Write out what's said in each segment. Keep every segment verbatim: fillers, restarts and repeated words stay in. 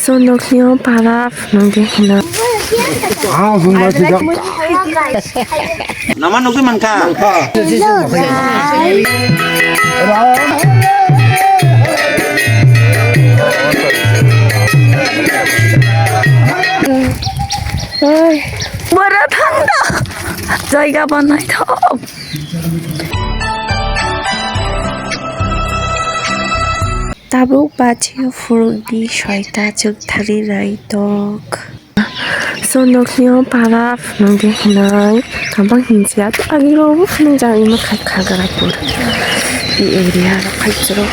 Nokni o para phunuk de hino. Ah, jumba sida. Nama nugwi mankha. Oi, bora thangda. Jaiga banai thok. Tabuk bachio phurukdi soita chwk thari nai tok. Chondoknio para phunukdi hinoi kabang hinjia to agiro phunukjak imo khai Khagrapur. I area rok khai chwrok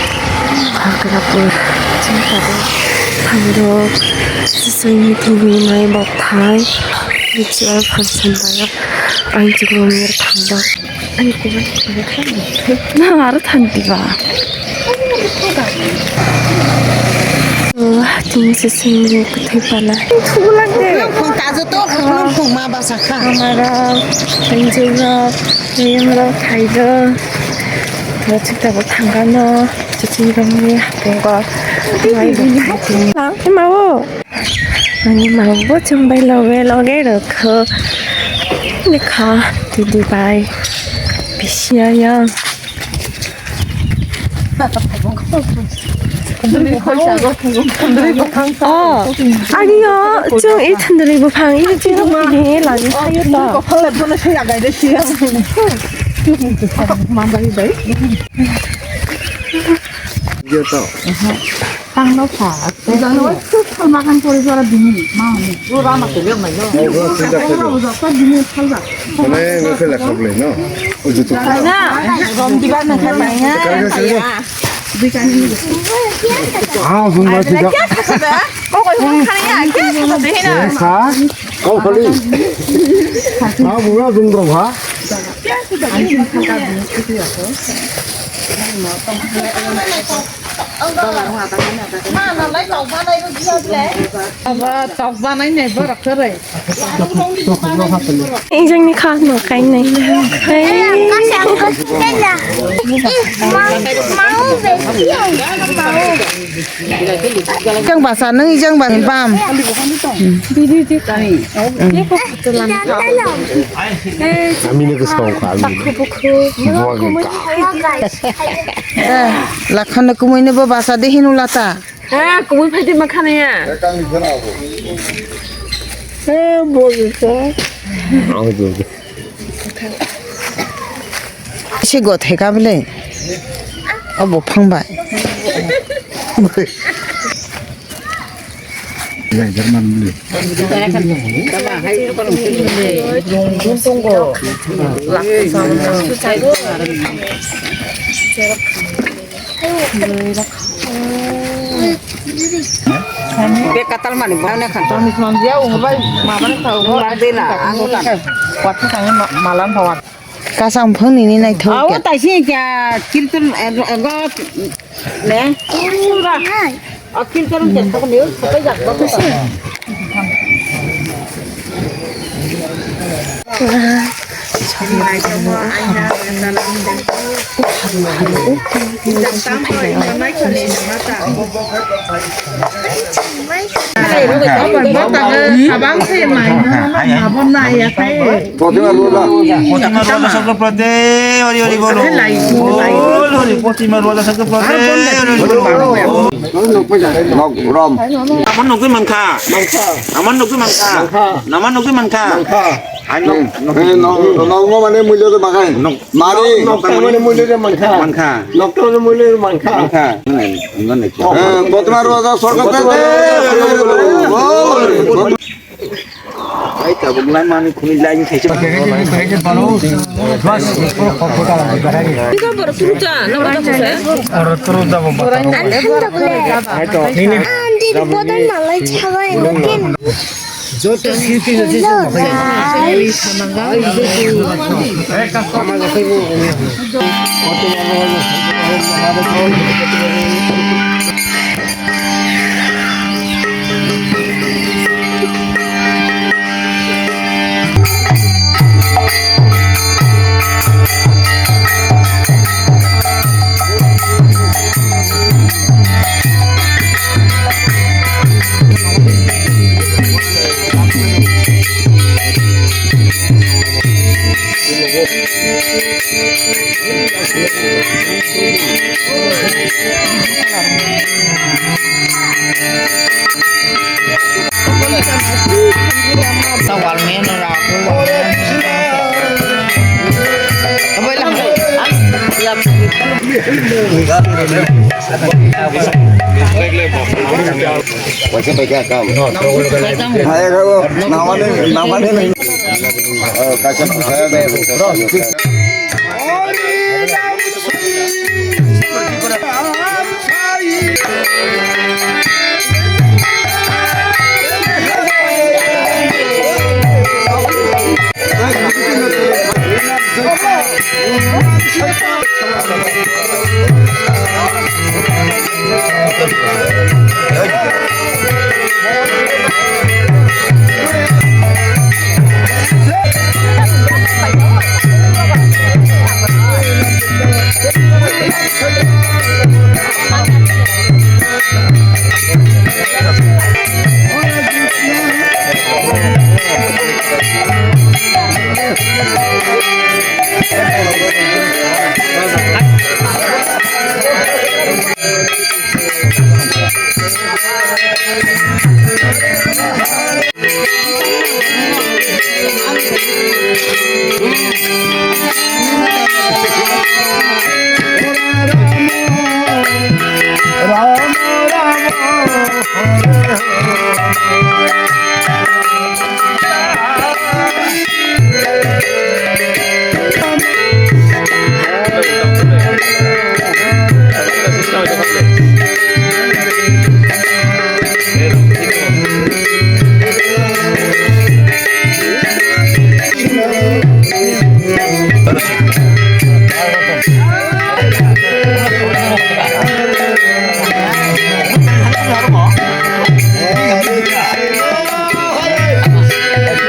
Khagrapur. Chini tabuk thangdok sisoi meeting hinoi bokthai. Ritual function bayok. Ang chukrum yer thangdok. Nang aro thanti ba. Oh, tini se sini kuthai pala. Thulang de. Nang phung tajo to, nang phung ma basa kha. Amara, tenjura, yemra, thaijo. Thora chita bo thangano, chichi rongni hapungo. Mai bo thai. Lang, ma o. Ani mangbo chwng bai loge loge rwkho. Lekha didi bai bisi ayang. Oh, agio chwng i thundri buphang i chwng ni lagi sayo to. Yo to. Tangno pha. Jano wai suk salma khan pori jora bini ma ni. Ro rama ko yok mai no. Ro ro sida ko. Ro ro ko bini salba. Mane no se la khablai no. O jutu. Na. Rom diba na kha mai na. Kare kare kare. Dui kani ni. Ah, jun ba sida. Ko ko khani ya. Kya sa de na? Sa. Kau khali. Ah, bura jun ro ha. Aba tok banai nai borok kwrwi. Ijang ni kha no kai nai. Hey. Ijang basa nung ijang basa bam. Bidi di kai. Ami ni kwsang kha, ami ni. Buang ka. Eh, lakhano kumui ni bo basa de hinu lata. Eh, kumui phai de ma khana ya. Eh, bo ka. Ang bo. Se go thai ka bele. Abo phang bai. Bek katal mani bana khan. Toni sman dia, ung bai, mama ni tau. Ung bai la, anu la. Wati tang malan pawan. Kasam phang nini naithok. Aw, taisi kya kirtan, eh, eh, go, ne? Pura. Aw, kirtan kya thok ne, thok jak ba. Protima Roja sakto prote, hori hori bolo. Hori hori, Protima Roja sakto prote, hori hori bolo. Rom. Amar nukwi mankha. Amar nukwi mankha. Amar nukwi mankha. Hai nok. Eh, nok, nok mane mulyo de makai. Nok. Mari. Nok mane mulyo de mankha. Mankha. Nok mane mulyo de mankha. Mankha. Ngan, ngan, ngan. Eh, Protima Roja sakto prote. Ai, tabuk lai mani khuni lai khaisa. Joto sirpi joto sirpi.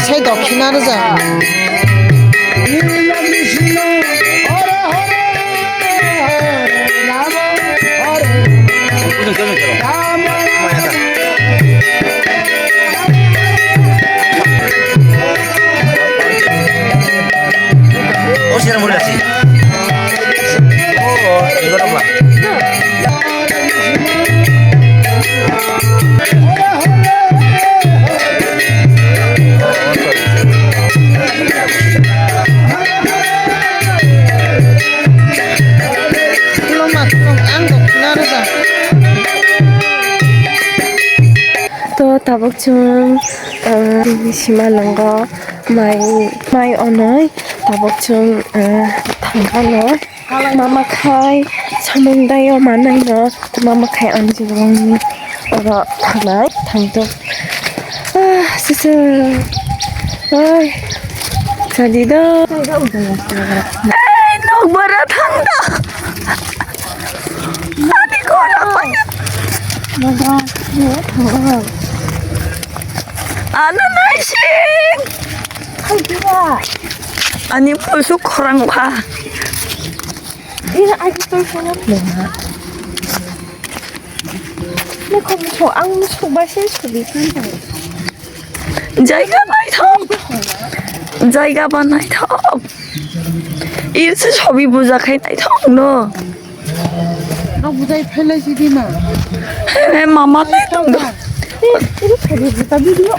Sai dokhina rwjak. To tabuk chwng, ah, sima lango mai, mai onoi tabuk chwng, ah, thangkha no. Mama khai samung daio manai no, mama khai ang jiboni oro thangnai thangto. Ah, sisa. Ai. Sadi do. Ai, nok bara thangto. Sadi kora pa. Ano naising. Ani pusu khorang kha. Ina agi tol sana plena. Ni kom so ang so ba se so bi kan ta. Jaiga naithok. Jaiga ba naithok. Iyo se sobi buja khai naithok no. Rok bujai phailai si di ma. He mama tai tong do.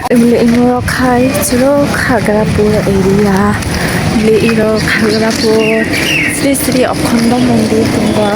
Emle ino khai chiro Khagrapur area. Emle ino Khagrapur Sri Sri Akhanda Mandir tongo.